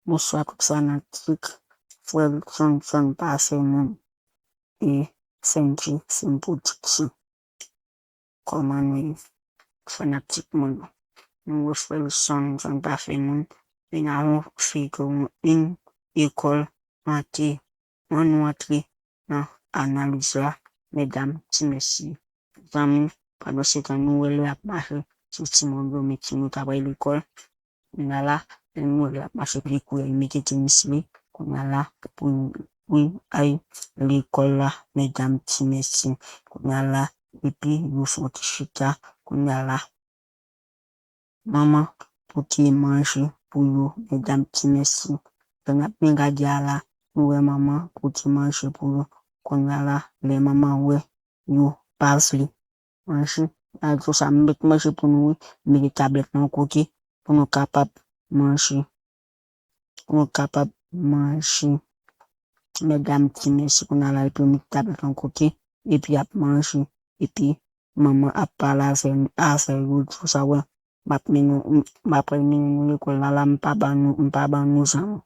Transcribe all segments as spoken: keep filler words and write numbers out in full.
Bonswa tout fanatik, frè Luckson, Luckson pa fè moun, e Fenji Film Production. Kòman nou ye, fanatik mwen yo? Nou wè frè Luckson, Luckson pa fè moun, vin avè yon feyton, yon lekòl, antre, ann nou antre nan analiz la, medam, ti mesye, zanmi, pandan se tan nou wè lè ap mache, se timoun yo, men timoun yo k ap al lekòl, kounye a la, lè nou wè lè ap mache, epi kounye a li mete tenis li, kounye a la, pou, pou al lekòl la, medam, ti mesye, kounye a la, epi yo fè yon ti chita, kounye a la, manman pote manje pou yo, medam, ti mesye. Jan n ap byen gade a la, nou wè manman pote manje pou yo. Kounye a la, lè manman wè yo pa vle manje, l a di konsa, "M met manje pou nou wi, m mete tablèt lan yon kote pou nou kapab manje, pou nou kapab manje." Medam, ti mesye, kounye a la, epi yo met tablèt lan yon kote, epi y ap manje, epi manman ap pale avè, avè yo, di konsa, "Wè, m ap mennen, m ap al mennen nou lekòl la, la, m pa ban nou, m pa ban nou zanmi."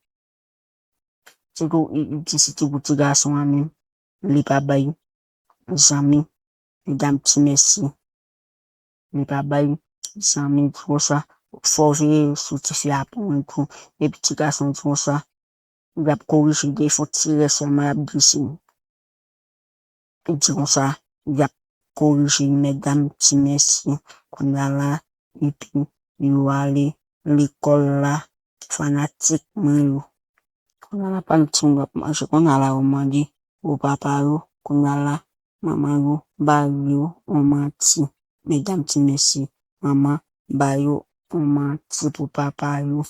Sitou, li, li di sitou pou ti gason an menm, li pa bay zanmi, medam, ti mesye. Li pa bay zanmi, di konsa, fò w veye sou ti fi a pou mwen tou. Epi ti gason di konsa, y ap korije, gen fon ti rès sèlman y ap glise. Li di konsa, y ap korije medam, ti mesye, kounye a la, epi yo ale lekòl la, fanatik mwen yo. Kounye a la, pandan timoun yo ap manje, kounye a la, yo mande pou papa yo, kounye a la, manman yo ba yo yon manti. Medam, ti mesye, manman ba yo yon manti pou papa yo.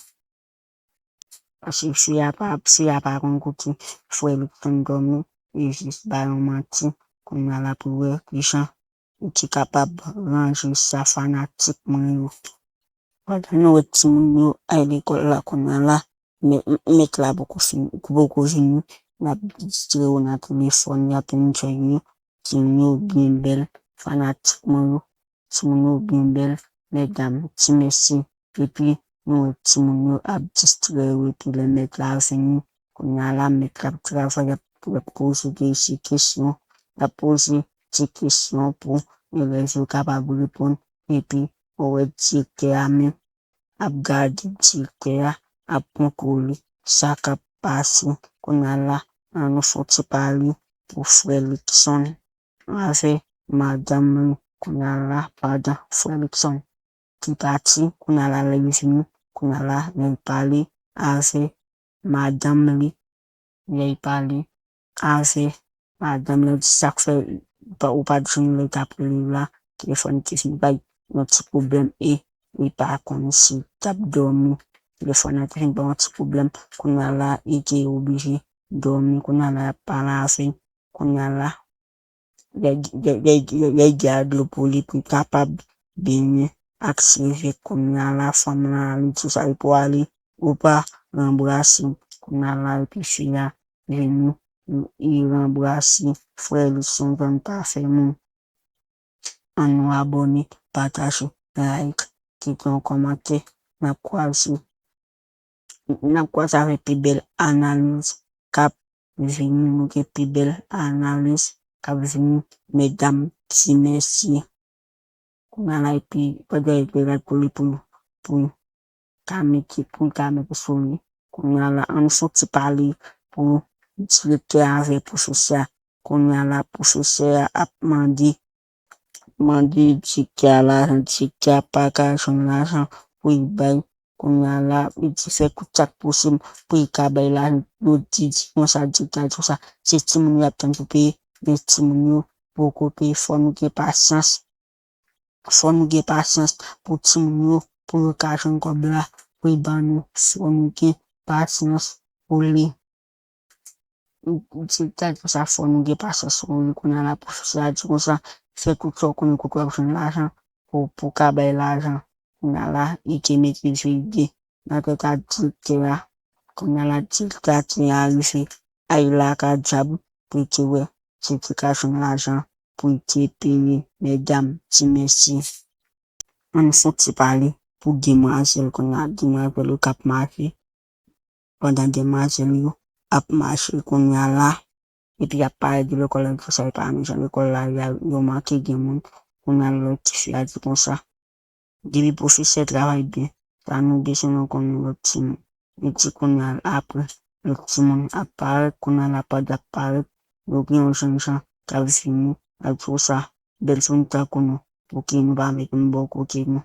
Paske fi a pa, fi a pa konn kote frè Luckson dòmi, li jis ba yon manti. Kounye a la pou wè kijan li te kapab ranje sa, fanatik mwen yo. Pandan nou wè timoun yo al lekòl la kounye a la, mèt, mèt la poko fin, poko vini, l ap distre yo nan telefòn, y ap enjoy yo. Timoun yo byen bèl, fanatik mwen yo. Timoun yo byen bèl, medam, ti mesye. Epi nou wè timoun yo ap distre yo, epi lè mèt la vini, kounye a la, mèt la ap travay, l ap, l ap poze de ti kesyon, l ap poze ti kesyon pou elèv yo kapab reponn. Epi ou wè direktè a menm ap gade, direktè a ap kontwole sa k ap pase. Kounye a la, ann nou fè yon ti pale pou frè Luckson avè madanm li. Kounye a la, pandan frè Luckson te pati, kounye a la, lè li vini, kounye a la, lè l pale avè madanm li, lè l pale avè madanm li, di sa k fè ou pa, ou pa t jwenn lè l t ap rele la, telefòn te fin bay yon ti pwoblèm e li pa konn si l t ap dòmi. Telefòn nan te fin bay yon ti pwoblèm, kounye a la, li te oblije dòmi, kounye a la, y ap pale avè l, kounye a la, lè, lè, lè, lè, lè gen dlo pou li, pou l kapab benyen ak seve. Kounye a la, fanm lan, li di sa, li pou ale, ou pa ranbrase. Kounye a la, epi fi a vini, li ranbrase frè Luckson, Luckson pa fè moun. Ann nou abòne, pataje, like, kite yon kòmantè. N ap kwaze, n ap kwaze avèk pi bèl analiz k ap vini. Nou gen pi bèl analiz k ap vini, medam, ti mesye. Kounye a la, epi pandan l te rad pou li, pou, pou ka mete, pou l ka mete sou li. Kounye a la, ann fè yon ti pale pou direktè a avè pwofesè a. Kounye a la, pwofesè a ap mande, mande direktè a lajan, direktè a pa ka jwenn lajan pou l bay. Kounye a la, li di fè tout sa k posib pou l ka bay lajan. Yo di, di konsa, direktè a di konsa, se timoun yo ap tann pou peye, men timoun yo poko peye. Fò nou gen pasyans. Fò nou gen pasyans pou timoun yo, pou yo ka jwenn kòb la, pou yo ban nou. Fò nou gen pasyans pou li. Di, di konsa, fò nou gen pasyans pou li. Kounye a la, pwofesè a di konsa, fè tout sa w konnen kote w ap jwenn lajan pou, pou ka bay lajan. Kounye a la, li te mete vide nan tèt a direktè a. Kounye a la, direktè a te arive al lakay dyab pou l te wè si l te ka jwenn lajan pou l te peye medam, ti mesye. Ann fè yon ti pale pou demwazèl, kounye a, demwazèl yo k ap mache. pandan demwazèl yo ap mache kounye a la, epi y ap parèt de lekòl la, di konsa, e pa menm jan lekòl la ye, yo manke gen moun. Kounye a lòt tifi a di konsa, depi pwofesè travay byen, sa nou bezwen, nou konnen lòt timoun. Li di kounye a apre, lòt timoun ap parèt, kounye a la pad ap parèt, yo gen yon jèn jan k ap vini, l ap di konsa, bèl timoun tankou nou, pouki nou pa met nou bò kote nou?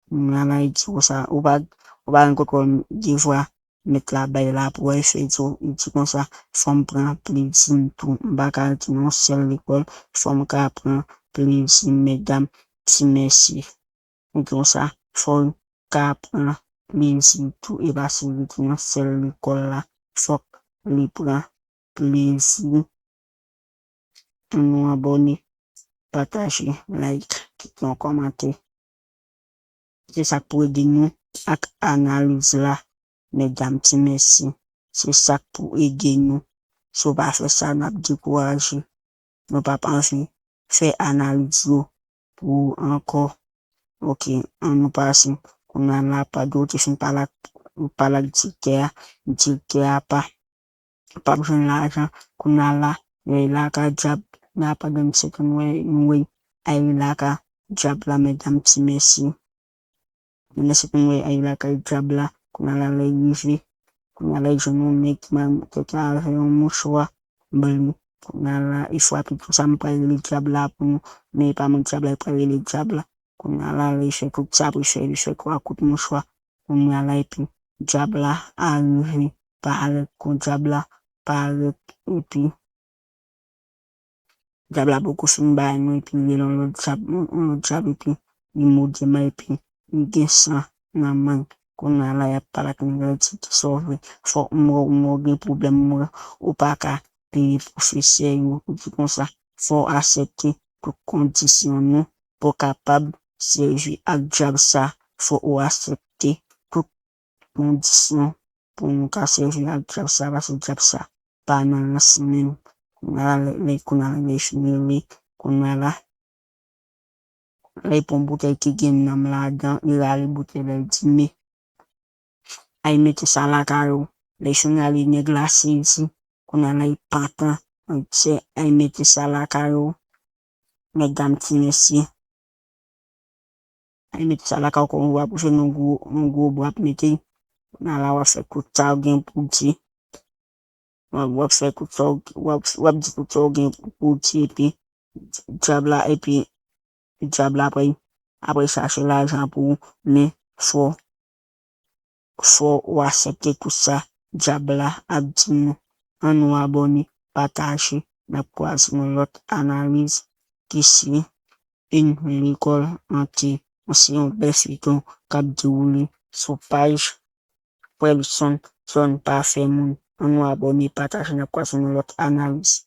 Kounye a la, li di konsa, ou pa, ou pa gen kontwòl devwa mèt la bay la pou w al fè, li di konsa, fò m pran plezi m tou. M pa ka rete nan yon sèl lekòl, fò m ka pran plezi m, medam, ti mèsi. Li di konsa, fò l ka pran plezi tou, e pa sou rete nan sèl lekòl la, fòk li pran plezi. Ann nou abòne, pataje, like, kite yon kòmantè. Se sa k pou ede nou ak analiz la, medam, ti mèsi. Se sa k pou ede nou. Si w pa fè sa, n ap dekouraje. Nou p ap anvi fè analiz yo pou ou ankò. Oke, ann nou pase. Kounye a la, pad ou te fin pale ak, pale ak direktè a, direktè a pa p ap jwenn lajan. Kounye a la, lè l lakay dyab la, pandan misye konn wè, nou wè, ay li lakay dyab la, medam, ti mèsi. Pandan misye konn wè, ay li lakay dyab la, kounye a la, lè l rive, kounye a la, l jwenn yon nèg ki mal tèt la avè yon mouchwa blan. Kounye a la, e frape tou sa, m pral rele dyab la pou nou, men e pa mwen dyab la, e pral rele dyab la. Kounye a la, lè l fè tout sa pou l fè, li fè twa kout mouchwa. Kounye a la, epi dyab la arive parèt, kon dyab la parèt, epi dyab la poko fin bay nou, epi li rele yon lòt dyab, yon, yon lòt dyab, epi li mòde m, epi li gen san nan men l. Kounye a la, y ap pale ak nèg la, di, di sa w vle, fò m wè, m wè w gen pwoblèm, m wè ou pa ka peye pwofesè yo, ou di konsa, fò w aksepte tout kondisyon nou pou w kapab sèvi ak dyab sa, fò w aksepte tout kondisyon pou nou ka sèvi ak dyab sa, paske dyab sa pa nan rans menm. Kounye a la, lè, lè, kounye a la, lè l fin rele, kounye a la, lè l pran boutèy ki gen nanm ladan, li rale boutèy la, li di, men, ay mete sa lakay ou. Lè l fin rale, nèg la sezi, kounye a la, li pantan, li di, ay mete sa lakay ou, medam, ti mesye. Ay mete sa lakay ou, kon w ap jwenn yon gwo, yon gwo bwa ap mete. Kounye a la, w ap fè tout sa w gen pou w di. W ap, w ap fè tout sa w, w ap, w ap di tout sa w gen pou w di, epi dyab la, epi dyab la apre, apre chache lajan pou ou, men fò, fò w aksepte tout sa dyab la ap di nou. Ann nou abòne, pataje, n ap kwaze nan lòt analiz ki se Une lekòl an te, se yon bèl feyton k ap dewoule sou paj Frè Luson, zòn pafè moun. Ann nou abòne, pataje, n ap kwaze nan lòt analiz.